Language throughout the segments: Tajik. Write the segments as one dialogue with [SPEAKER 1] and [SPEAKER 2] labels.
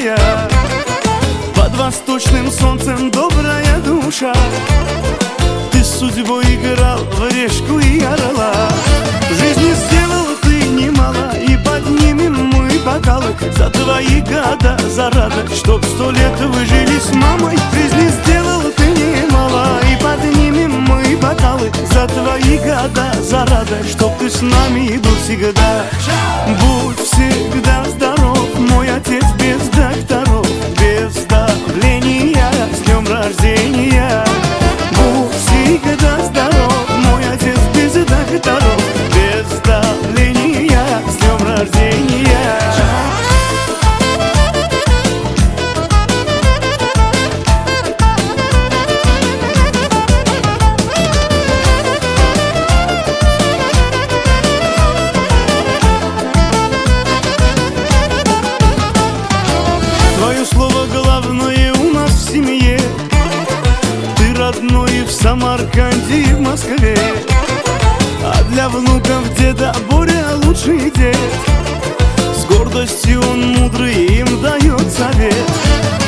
[SPEAKER 1] добрая, под восточным солнцем добрая душа. Ты с судьбой играл в решку и орла. В жизни сделал ты немало, и поднимем мы бокалы за твои года, за радость, чтоб 100 лет вы жили с мамой. В жизни сделал ты немало, и поднимем мы бокалы за твои года, за радость, чтоб ты с нами был всегда. Будь всегда здоров, мой отец без докторов, без давления, с днем рождения. Будь всегда здоров, мой отец без докторов, без давления, с днем рождения. Твое слово главное у нас в семье. Ты родной и в Самарканде, и в Москве. А для внуков деда Боря лучший дед. С гордостью он мудрый им дает совет.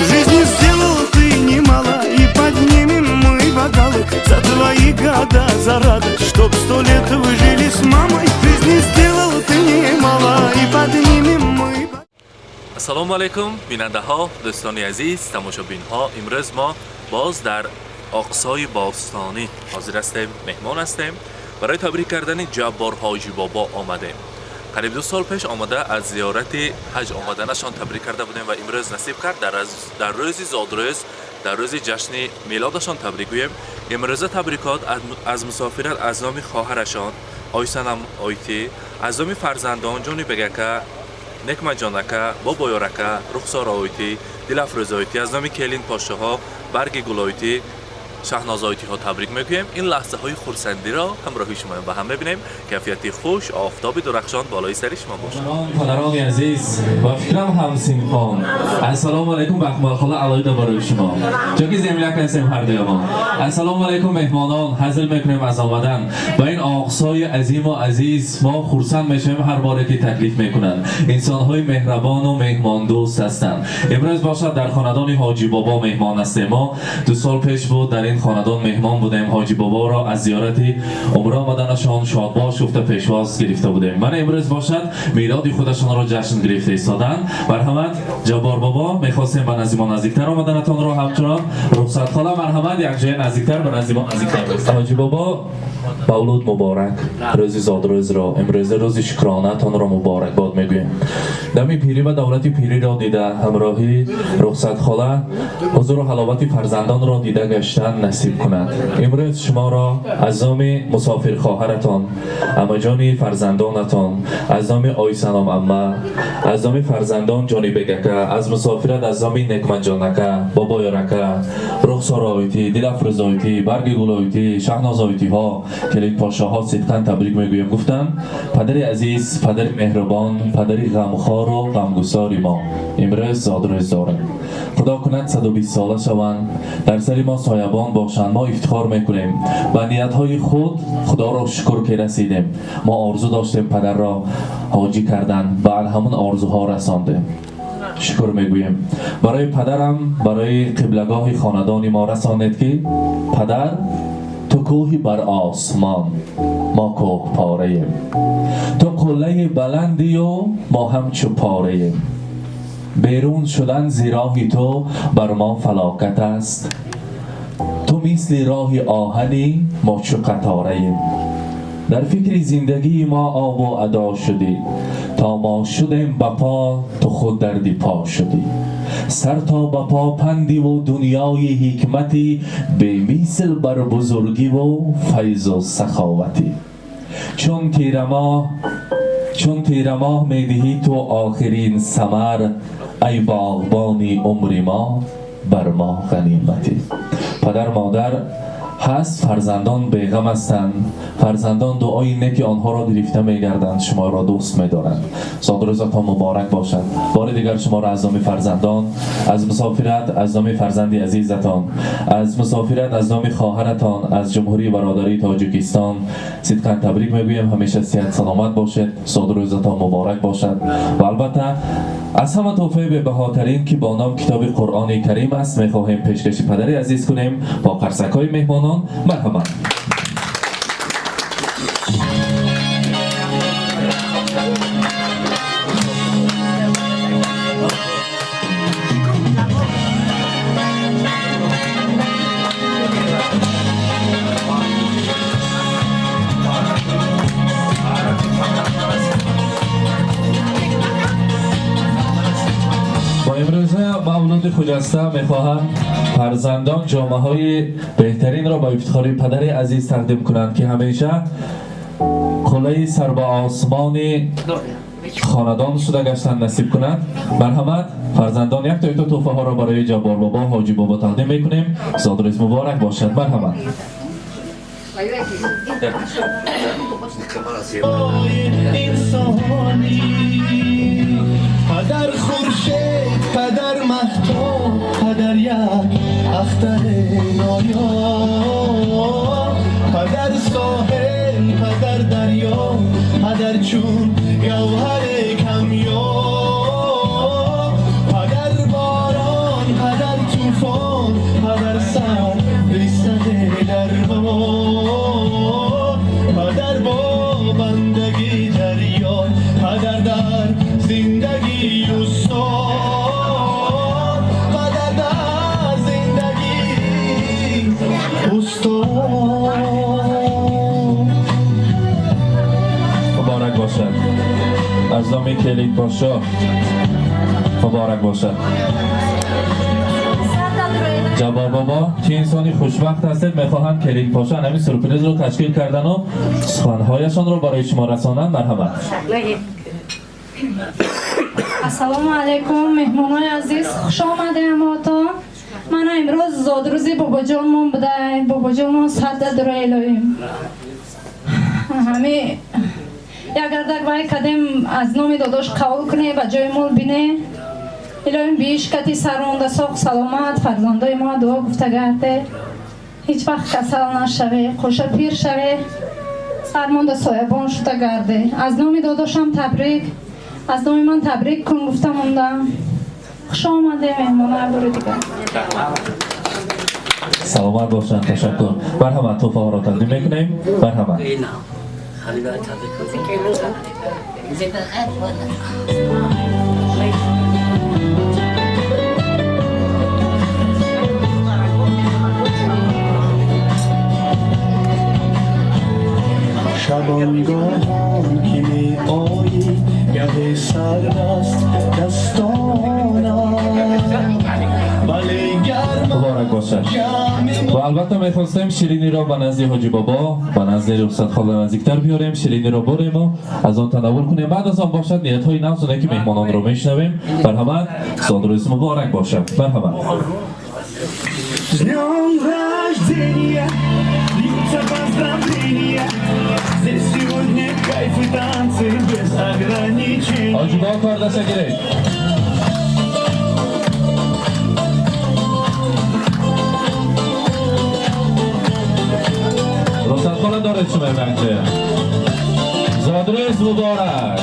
[SPEAKER 1] В жизни сделал ты немало, и поднимем мы бокалы за твои года, за радость, чтоб 100 лет вы жили с мамой. В жизни сделал ты немало, и поднимем мы бокалы.
[SPEAKER 2] Ассалому алайкум, бинандаҳо, дӯстони азиз, тамошобинҳо. Имрӯз мо боз дар Оқсои бостонӣ ҳозир ҳастем, меҳмон ҳастем. Барои табрик кардани Ҷаббор Ҳоҷибобо омадем. Қариб 2 сол пеш омада аз зиёрати ҳаҷ омаданашон табрик карда будем ва имрӯз насиб кард дар рӯзи зодрӯз, дар рӯзи ҷашни милодашон табрик гӯем. Имрӯза табрикот аз мусофират аз номи хоҳарашон Ойсанам Ойтӣ, аз номи фарзандон Ҷони Бегака, Некмаҷонака, Бобоёрака, Рухсора Ойтӣ, Дилафрӯз Ойтӣ, аз номи келин пошоҳо, Барги Гулойтӣ, Шаҳноз Ойтиҳо табрик мегӯем. Ин лаҳзаҳои хурсандиро ҳамроҳи шумо ба ҳам мебинем. Кайфияти хуш, офтоби дурахшон болои сари шумо бошад.
[SPEAKER 3] Падарони азиз ва фикрам ҳамсинфон, ассалому алайкум. Бахмалхола, алоҳида барои шумо, чунки земляк ҳастем ҳардуямон. Ассалому алайкум, меҳмонон. Ҳазл мекунем аз омадан ба ин Оқсои азиму азиз. Мо хурсанд мешавем ҳар боре ки таклиф мекунанд. Инсонҳои меҳрабону меҳмондӯст ҳастанд. Имрӯз бошад дар хонадони Ҳоҷи Бобо меҳмон ҳастем. Мо 2 сол пеш буд дар ин хонадон меҳмон будем. Ҳоҷи Боборо аз зиёрати умра омаданашон шодбош гуфта пешвоз гирифта будем. Мана имрӯз бошад милоди худашонро ҷашн гирифта истоданд. Марҳамат, Ҷаббор Бобо, мехостем ба назди мо наздиктар омаданатонро, ҳамчунон Рухсат хола, марҳамат, якҷоя наздиктар ба назди мо наздиктар. Ҳоҷи Бобо, мавлуд муборак, рӯзи зодрӯзро, имрӯза рӯзи шукронаатонро муборакбод мегӯем. Дами пирӣ ва давлати пириро дида, ҳамроҳи Рухсат хола ҳузуру ҳаловати фарзандонро дида гаштан насиб кунад. Имрӯз шуморо аз номи мусофирхоҳаратон, амаҷони фарзандонатон, аз номи Ойсаном амма, аз номи фарзандон Ҷонибегака, аз мусофират аз номи Некматҷонака, Бобоёрака, Рухсоройтӣ, Дилафрӯзойтӣ, Барги Гулойтӣ, Шаҳнозойтиҳо, келинпошоҳо сидқан табрик мегӯем. Гуфтанд: падари азиз, падари меҳрубон, падари ғамхору ғамгусори мо имрӯз зодрӯз дорад. Худо кунад 120 сола шаванд, дар сари мо соябон бошанд. Мо ифтихор мекунем ба ниятҳои худ. Худоро шукр, ки расидем. Мо орзу доштем падарро ҳоҷӣ кардан, ба ҳамун орзуҳо расондем. Шукр мегӯем барои падарам. Барои қиблагоҳи хонадони мо расонед, ки падар, ту кӯҳи бар осмон, мо кӯҳ пораем, ту қуллаи баландию мо ҳамчу пораем. Берун шудан зи роҳи ту бар мо фалокат аст. Ту мисли роҳи оҳанӣ, мо чу қатораем. Дар фикри зиндагии мо обу адо шудӣ. То мо шудем ба по, ту худ дарди по шудӣ. Сар то ба по пандиву дунёи ҳикматӣ, бемисл бар бузургиву файзу саховатӣ. Чун тирамоҳ медиҳӣ ту охирин самар, ай боғбони умри мо, бар мо ғаниматӣ. Падар, модар, ҳаст, фарзандон беғам ҳастанд, фарзандон дуои неки онҳоро гирифта мегарданд, шуморо дӯст медоранд. Зодрӯзатон муборак бошад. Бори дигар шуморо аз номи фарзандон аз мусофират, аз номи фарзанди азизатон аз мусофират, аз номи хоҳаратон, аз Ҷумҳурии бародарии Тоҷикистон сидқан табрик мегӯем. Ҳамеша сиҳат саломат бошед, зодрӯзатон муборак бошад. Ва албатта, аз ҳама тӯҳфаи бебаҳотарин, ки бо ном китоби Қуръони Карим аст, мехоҳем пешкаши падари азиз кунем бо қарсакҳои меҳмонон. Марҳамат. Бо имрӯза мавлуди хуҷаста мехоҳам фарзандон ҷомаҳои беҳтаринро ба ифтихори падари азиз тақдим кунанд, ки ҳамеша қуллаи сар ба осмони хонадон шуда гаштан насиб кунад. Марҳамат, фарзандон, якто якто тӯҳфаҳоро барои Ҷаббор бобо, Ҳоҷӣ бобо тақдим мекунем. Зодрӯз муборак бошад. Марҳамат.
[SPEAKER 4] Инсонӣ, падар хуршед, падар маҳтоб, падар як ахтари ноёб, падар соҳил, падар дарё, падар чун гавҳари камёб, падар борон, падар тӯфон, падар сар бистади дарбор, падар бо бандагӣ дарёр, падар дар зиндагӣ устод, падар дар зиндагӣ устод.
[SPEAKER 3] Муборак бошад. Аз номи Келидпошо муборак бошад. Ҷаббор бобо, чӣ инсони хушбахт ҳастед. Мехоҳанд Келидпошо ҳамин сюрпризро ташкил кардану суханҳояшонро барои шумо расонанд. Марҳамат.
[SPEAKER 5] Ассалому алайкум, меҳмонои азиз, хуш омадем ҳамаатон. Мана имрӯз зодрӯзи бобоҷонмон буда. Бобоҷонмон садда дура илоҳим. Ҳами як гардак вай кадем, аз номи додош қабул куне, ба ҷои мол бине. Илоҳим биишкати сармонда, соғ саломат, фарзандои мо дуо гуфта гарде. Ҳеҷ вақт касал нашаве, қоша пир шаве, сармонда соябон шуда гарде. Аз номи додошам табрик, аз номи ман табрик кун гуфта мондам. Хуш омаде, меҳмонои бори дигар.
[SPEAKER 3] Саломат бошанд, ташаккур. Марҳамат, тӯҳфаҳоро тақдим мекунем. Марҳамат.
[SPEAKER 4] Шабонгоҳон ки меоӣ, гаҳе сард аст дастонам, вале гарм
[SPEAKER 3] Муборак бошад.
[SPEAKER 4] ҷамъи
[SPEAKER 3] Ва албатта, мехостем шириниро ба назди Ҳоҷӣ бобо, ба назди Рухсатхола наздиктар биёрем, шириниро борему аз он танаввул кунем. Баъд аз он бошад, ниятҳои навзу неки меҳмононро мешунавем. Марҳамат, зодрӯз муборак бошад. Марҳамат.
[SPEAKER 1] С днем рождения! Льются поздравления. Здесь сегодня кайф и танцы без ограничений.
[SPEAKER 3] Ҳоҷӣ бобо, кардаша гиред. Рухсатхола доред шумо ганҷа. Зодрӯз муборак.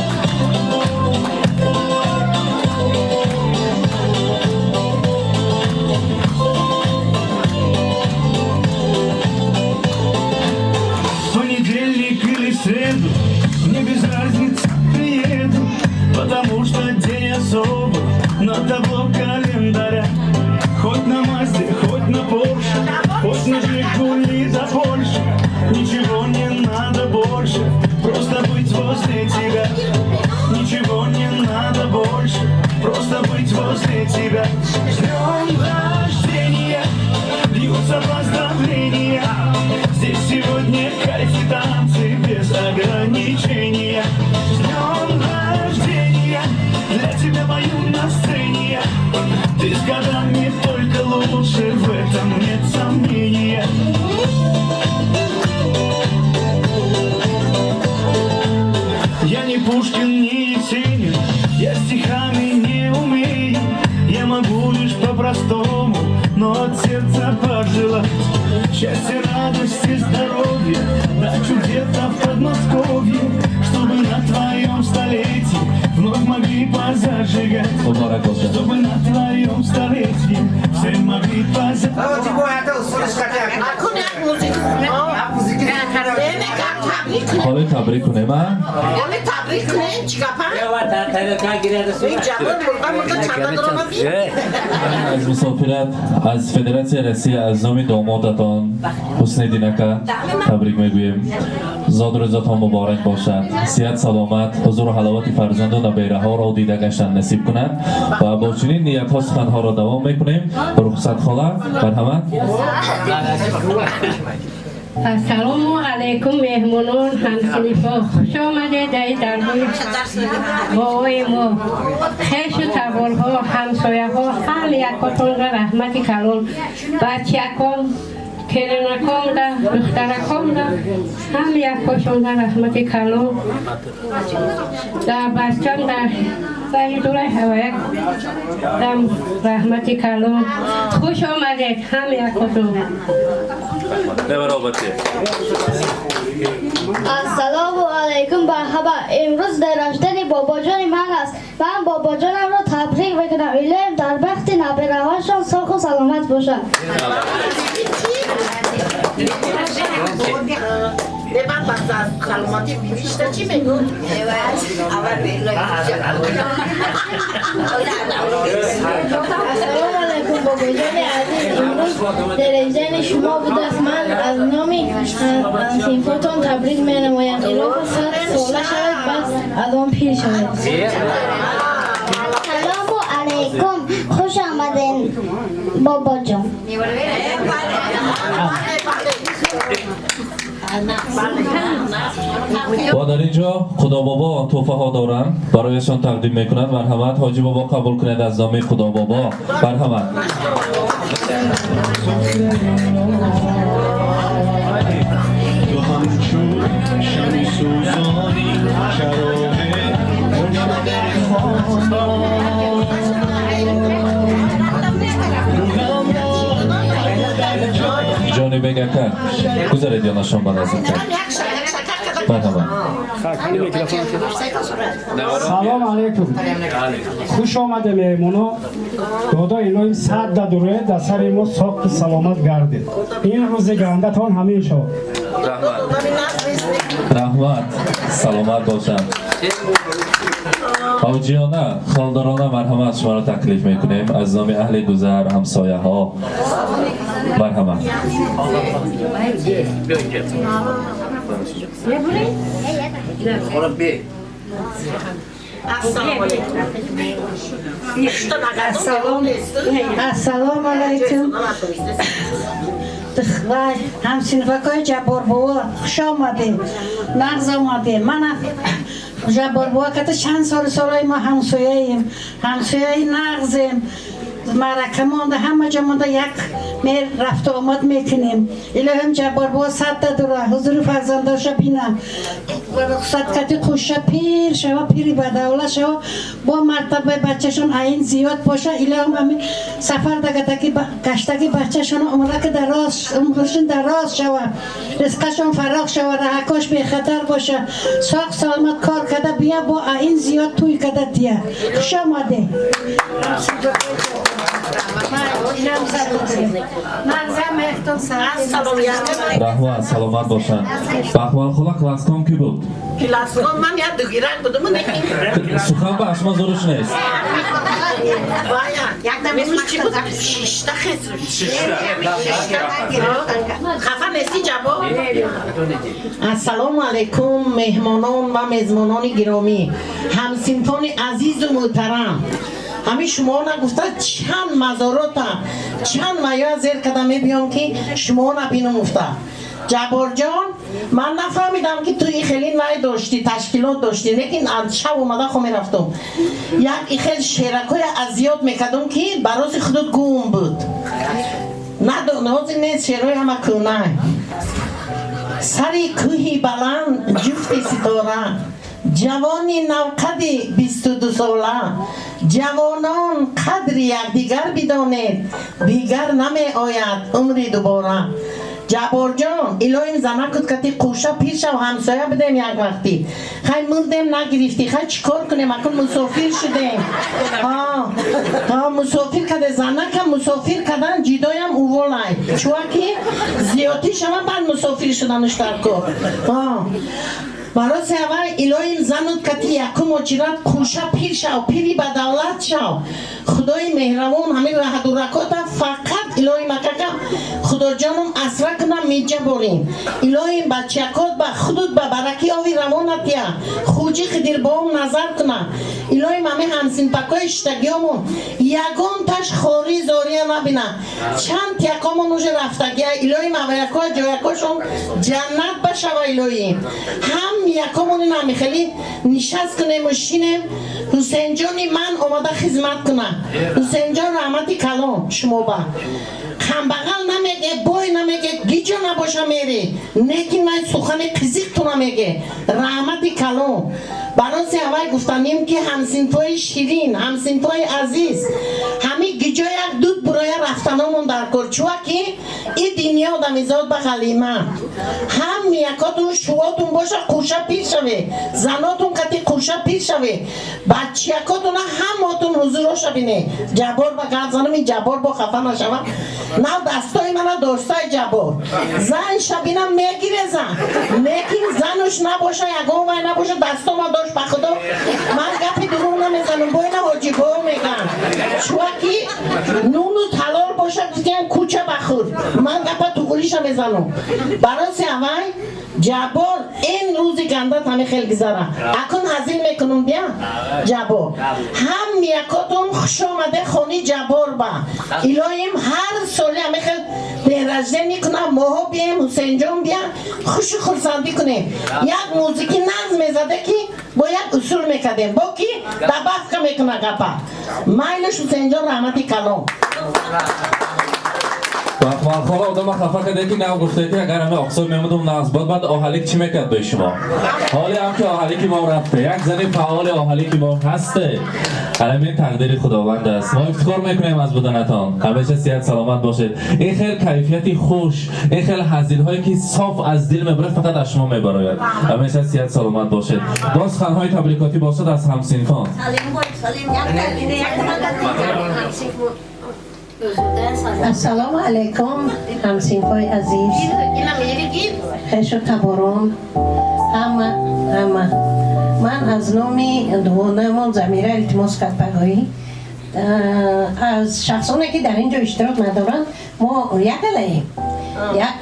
[SPEAKER 1] Понедельник или среду, мне без разницы, приеду, потому что день особый на табло календаря. Хоть на Мазде, хоть на Порше, хоть на Жигули до Польши. Ничего не надо больше, просто быть возле тебя. Ничего не надо больше, просто быть возле тебя. С днем рождения! Льются поздравления. Здесь сегодня кайф и танцы без ограничения. С днем рождения! Для тебя пою на сцене. Ты с годами только лучше, в этом нет сомнения.
[SPEAKER 3] Муборак бошад.
[SPEAKER 4] Чтобы на твоем столе все могли позавидовать.
[SPEAKER 6] Акун як музик.
[SPEAKER 3] Ҳоле табрик кунем, а?
[SPEAKER 6] Яъне табрик кунем, чӣ гапа? Ин ҷавон мурда мурда чанда дорама би?
[SPEAKER 3] Аз мусофират аз Федератсияи Россия аз номи домодатон Ҳусниддин ака табрик мегӯем. Зодрӯзатон муборак бошад, сиҳат, саломат, ҳузуру ҳаловати фарзанду набераҳоро дида гаштан насиб кунад. Ва бо чунин ниятҳо суханҳоро давом мекунем. Рухсат хола, марҳамат.
[SPEAKER 7] Ассалому алайкум, меҳмонон, ҳамсинифо, хуш омадед дар даргоҳи бобои мо. Хешу таборҳо, ҳамсояҳо, ҳам якотонро раҳмати калон. Бачааком, келинакомда, духтаракомда, ҳам якошонда раҳмати калон. Дар бачам, дар ваҳидура ҳаваяк дам раҳмати калон. Хуш омадед ҳам якотон.
[SPEAKER 2] Баробати.
[SPEAKER 8] Ассалому алайкум, марҳаба. Имрӯз дар раждани бобоҷони ман аст. Ман бобоҷонамро табрик мекунам. Илоҳим дар бахти набераҳошон соҳу саломат бошад.
[SPEAKER 6] Не, ман баъд аз саломатӣ бишта чӣ мегӯ?
[SPEAKER 8] Ассалому алайкум, бобоҷони азиз. Имрӯз дережани шумо будааст. Ман аз номи ҳамсинфотон табрик менамоям. Илоҳо 100 сола шавед, баъд аз он пир шавед.
[SPEAKER 9] Ассалому алайкум, хуш омаден, бобоҷон.
[SPEAKER 3] Ва дар ин ҷо Худобобо тӯҳфаҳо доранд, барояшон тақдим мекунанд. Марҳамат, ҳоҷӣ бобо, қабул кунед аз номи Худобобо. Марҳамат.
[SPEAKER 4] Ту ҳамчун шами сӯзонӣ, чароғи равшан.
[SPEAKER 3] Ҷонибек ака, гузаред ёнашон ба наздиктар. Марҳамат.
[SPEAKER 10] Салом алейкум, хуш омаде, меҳмоно. Дода илоҳим сад дуре дар сари мо соқи саломат гардед. Ин рӯзи гандатон ҳамин шод.
[SPEAKER 3] Раҳмат, саломат бошанд. Ҳоҷиёна, холдорона, марҳамат, шуморо таклиф мекунем аз номи аҳли гузар, ҳамсояҳо. Марҳамат.
[SPEAKER 11] Ассалому алайкум. Вай, ҳамсинфакои Ҷабборбобо, хуш омадем, нағз омадем. Мана Ҷабборбобо ката чанд соли солаи мо ҳамсояем, ҳамсояи нағзем. Маърака монда, ҳама ҷо монда як мер рафту омад мекунем. Илоҳим Ҷабборбобо садда дура ҳузури фарзандоша бина, рухсат кати хуша пир шава, пири бадавлат шава, бо мартабаи бачашон аин зиёд боша. Илоҳим ами сафар дагатаки гаштаги бачашон умраки дароз, умрашон дароз шава, ризқашон фарох шава, раҳакош бехатар боша, соқ саломат кор карда бия, бо аин зиёд тӯй карда тия. Хуш омаде.
[SPEAKER 3] Раҳмат, саломат бошанд. Бахмалхола, класском кӣ буд?
[SPEAKER 6] Класском ман як дугирак будум.
[SPEAKER 3] Сухан ба шумо зӯрш нест.
[SPEAKER 6] Шишта хес. Хафа нести, Ҷаббор?
[SPEAKER 12] Ассалому алайкум, меҳмонон ва мезмонони гиромӣ, ҳамсинфони азизу муҳтарам. Ҳамин шумо нагуфта чанд мазорота, чанд мая зер карда мебиём, ки шумо набинум уфта. Ҷабборҷон, ман нафаҳмидам, ки ту и хеле вай доштӣ, ташкилот доштӣ, лекин аз шаб омада хо мерафтум, як и хел шеракҳоя азёд мекардум, ки барози худут гум буд. Ҳозир нест, шерҳои ҳама кӯна. Сари кӯҳи баланд ҷуфти ситора, ҷавони навқади 22 сола. Ҷавонон, қадри якдигар бидонед, дигар намеояд умри дубора. Ҷабборҷон, илоҳим занакут кати қӯша пир шав, ҳамсоя бидем як вақтӣ. Хай мурдем, нагирифтӣ, хай чӣ кор кунем, акун мусофир шудем. Ҳа, мусофир каде занакам мусофир кадан ҷидоям уволай. Чуваки зиёдтӣ шава, баъд мусофир шуданаш дар кор. Ҳа. Барои аввал илоҳим занут кати якум очират қӯша пир шав, пири ба давлат шав. Худои меҳрабон ҳамин раҳдуракота фақат илоҳим акака худоҷонум асра кунам миҷа борим. Илоҳим бачакот ба худут ба бараки ови равонатия. Хуҷи хидирбоом назар куна. Илоҳим ҳамин ҳамсинпакои шиштагиёмон ягонташ хори зория набина. Чанд якомон уже рафтагия, илоҳим аваякоа ҷоякошон ҷаннат башава илоҳим. Ҳам якомон ин ҳами хеле нишаст кунему шинем. Ҳусейнҷони ман омада хизмат куна. Ҳусейнҷон, раҳмати калон шумо ба. Камбағал намеге, бой намеге, гиҷо набоша мере. Лекин вай сухани қизиқ ту намеге. Раҳмати калон. Барои аввал гуфтанем ки ҳамсинфои ширин, ҳамсинфои азиз, ҳами гиҷо як дуд буроя рафтаномон дар кор. Чуваки и дунё одамизод ба ғалима. Ҳам якотун шувотун боша, қӯша пир шаве. Занотун қати қӯша пир шаве. Бачиякотуна ҳамотун ҳузуроша бине. Ҷаббор ба гап занам, ин Ҷаббор бо хафа нашава. Нав дастои мана доштай Ҷаббор. Зан шабина мегире зан. Лекин зануш набоша, ягон вай набоша, дастома дошт ба худо. Ман гапи дурӯғ намезанам, бо ина ҳоҷибо меган. Чуваки нуну талол боша, гуфтиян кӯча бахӯр. Ман гапа туғулиша мезанам. Барои аввал Ҷаббор ин рӯзи гандат ҳами хел гузара. Акун ҳазил мекунам бия Ҷаббор. Ҳам якотон хуш омаде хони Ҷаббор ба. Илоҳим ҳар соли ҳами хел день рождения кунам, моҳо бием, Ҳусейнҷон бия, хушу хурсандӣ кунем. Як музики нағз мезаде ки бо як усул мекардем. Бо ки добавка мекуна гапа. Майлиш Ҳусейнҷон, раҳмати калон.
[SPEAKER 3] Бахмалхола одама хафа карде ки нав гуфте ки агар ҳаме Оқсой мемудум нағз бод, баъд оҳалик чӣ мекард бо шумо? Ҳоле ҳам ки оҳалики мо рафте, як зани фаъоли оҳалики мо ҳасте. Ҳамин тақдири худованд аст. Мо ифтихор мекунем аз буданатон. Ҳамеша сиҳат саломат бошед. Ин хел кайфияти хуш, ин хел ҳазилҳое ки соф аз дил мебарад, фақат аз шумо мебарояд. Ҳамеша сиҳат саломат бошед. Боз суханҳои табрикотӣ бошад аз ҳамсинфон.
[SPEAKER 7] Ассалому алайкум, ҳамсинфои азиз, хешу таборон, ҳама ҳама. Ман аз номи дувонамон Замира илтимос кард пагоҳӣ. Аз шахсоне ки дар ин ҷо иштирок надоранд, мо якалаем.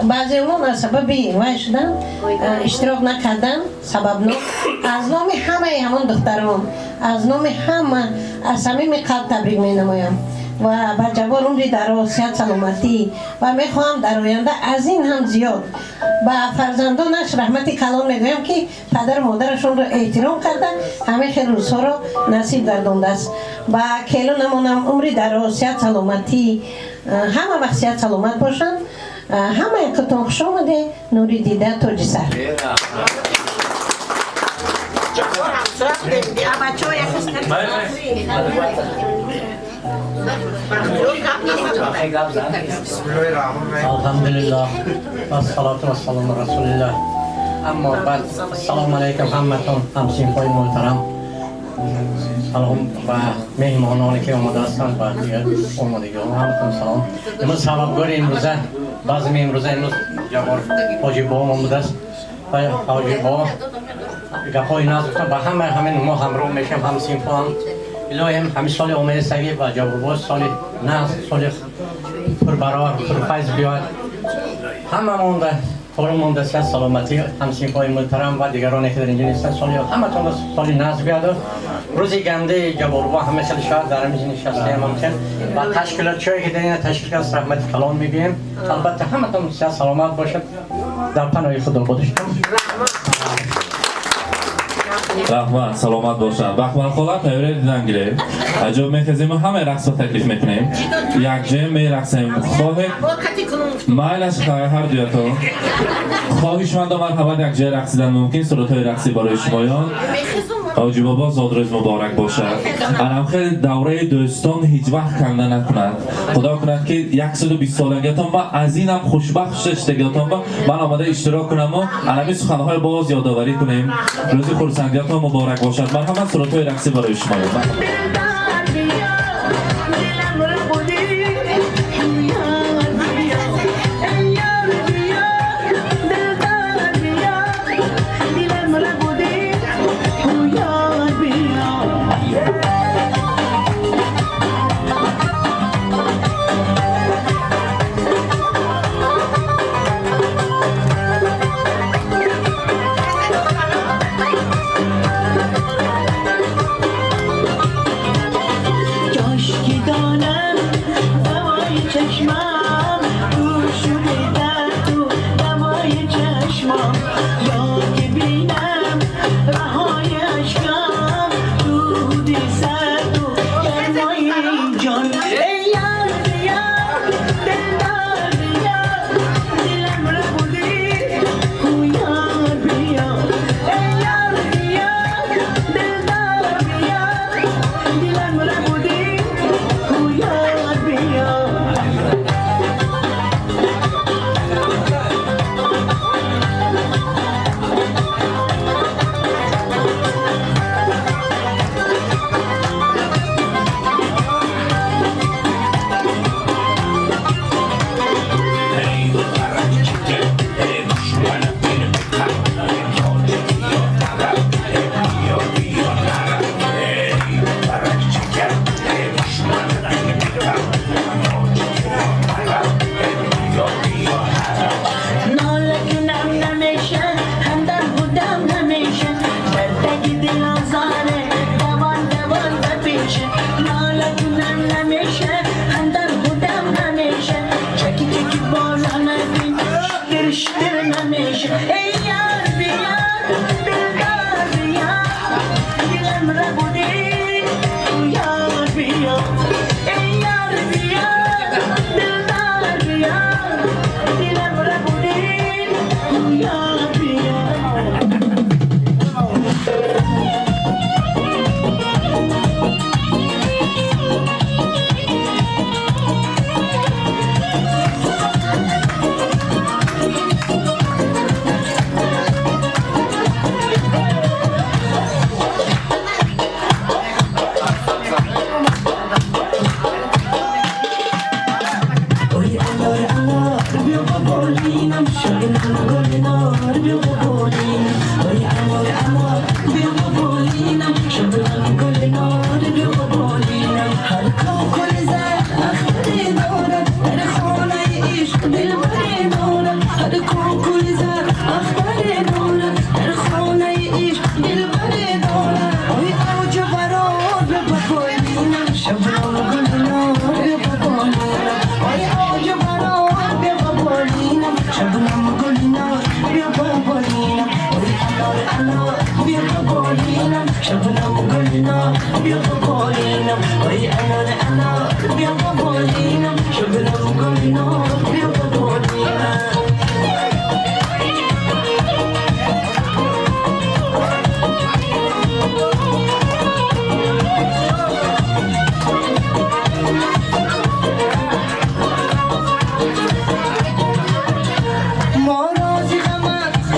[SPEAKER 7] Баъзеумон аз сабаби вай шудан иштирок накардан, сабабнок. Аз номи ҳамаи ҳамон духтарон, аз номи ҳама аз самими қалб табрик менамоям. Ва ба Ҷаббор умри дароз, сиҳат, саломатӣ ва мехоҳам дар оянда аз ин ҳам зиёд. Ба фарзандонаш раҳмати калон мегӯям ки падару модарашонро эҳтиром карда ҳамин хел рӯзҳоро насиб гардондааст. Ба келунамонам умри дароз, сиҳат, саломатӣ, ҳама вақт сиҳат саломат бошанд. Ҳама якатон хуш омаде, нури дида, тоҷи сар.
[SPEAKER 13] Alhamdulillah. Wassalatu wassalamu ala Rasulillah. Аммо баъд, ассалому алайкум ҳамматон, ҳамсинфои муҳтарам. Салом ба меҳмононе ки омода ҳастанд ва дигар омодагиҳо, ҳаматон салом. Имрӯз сабабгори имрӯза базми имрӯза имрӯз Ҷаббор Ҳоҷибоом омадааст ва Ҳоҷибо гапҳои нағз гуфтам ба ҳама ҳамин мо ҳамроҳ мешавем ҳамсинфоам. Илоҳим ҳамин соли омадасагӣ ва Ҷабборбо соли нағз, соли пурбарор, пурфайз биёяд. Ҳама монда кору монда сиҳат саломатӣ, ҳамсинфои муҳтарам ва дигароне ки дар инҷо нестанд, соли ҳаматон соли нағз биёяд. Рӯзи гандаи Ҷабборбо ҳама хел шояд дар ҳамин нишастаем ҳам ва ташкилотчиҳое ки дар ина ташкил кард, раҳмати калон мегӯем. Албатта ҳаматон сиҳат саломат бошад. Дар паноҳи Худо бошед.
[SPEAKER 3] Раҳмат, саломат бошанд. Бахмалхола тайёрия дидан гирем. Аҷоб мехезем ва ҳамаи рақсро таклиф мекунем. Якҷоя мерақсем. Хоҳед майлаш ҳар дуятон. Хоҳишмандо марҳамат, якҷоя рақсидан мумкин. Сурудҳои рақсӣ барои шумоён. Ҳоҷӣ бобо зодрӯз муборак бошад. Анам хеле давраи дӯстон ҳеҷ вақт канда накунад. Худо кунад ки 120 солагиатон ва аз инам хушбахт шудаштагиатон ва ман омада иштирок кунам ва анами суханҳои боз ёдоварӣ кунем. Рӯзи хурсандиатон муборак бошад. Марҳамат, суратҳои рақсӣ барои шумо.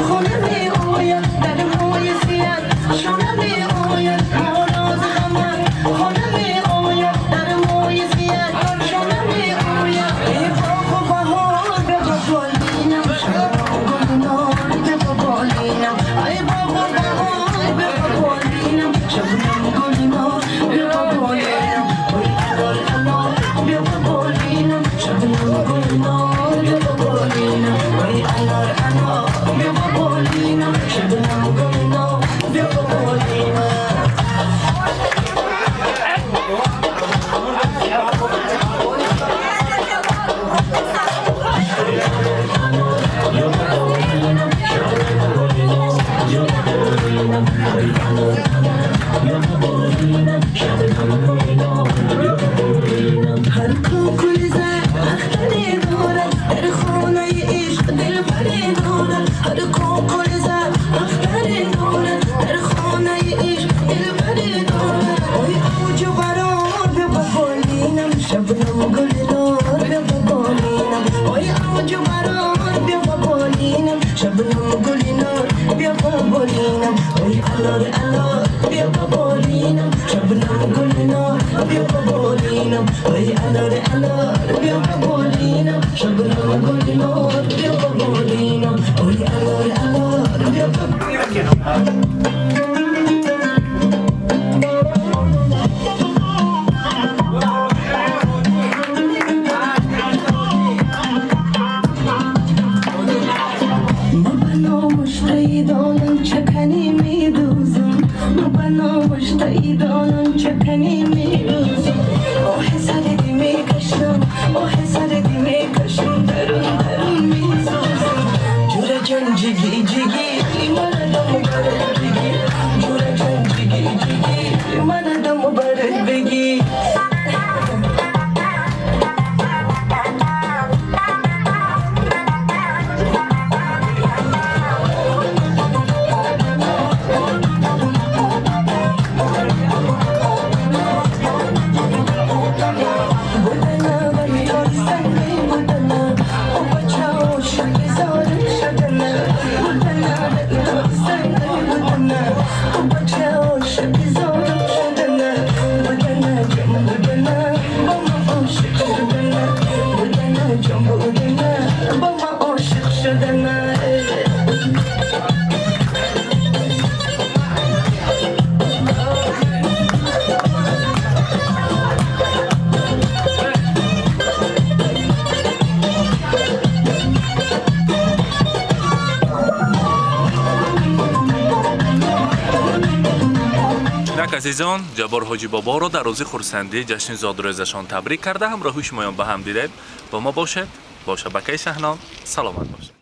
[SPEAKER 14] خونه می آید در موی سیاه شونه می آید. شبنم گلنار بیا بالینم آی اوج برار بیا بالینم شبنم گلنار بیا بالینم آی الار الار بیا بالینم شبنم گلنار بیا بالینم آی الار الار بیا بالینم شبنم گلنار بیا بالینم آی الار الار بیا
[SPEAKER 2] Азизон, Ҷаббор Ҳоҷибоборо дар рӯзи хурсандии ҷашни зодрӯзашон табрик карда, ҳамроҳи шумоён ба ҳам дидем. Бо мо бошед, бо шабакаи Шаҳнон, саломат бошед.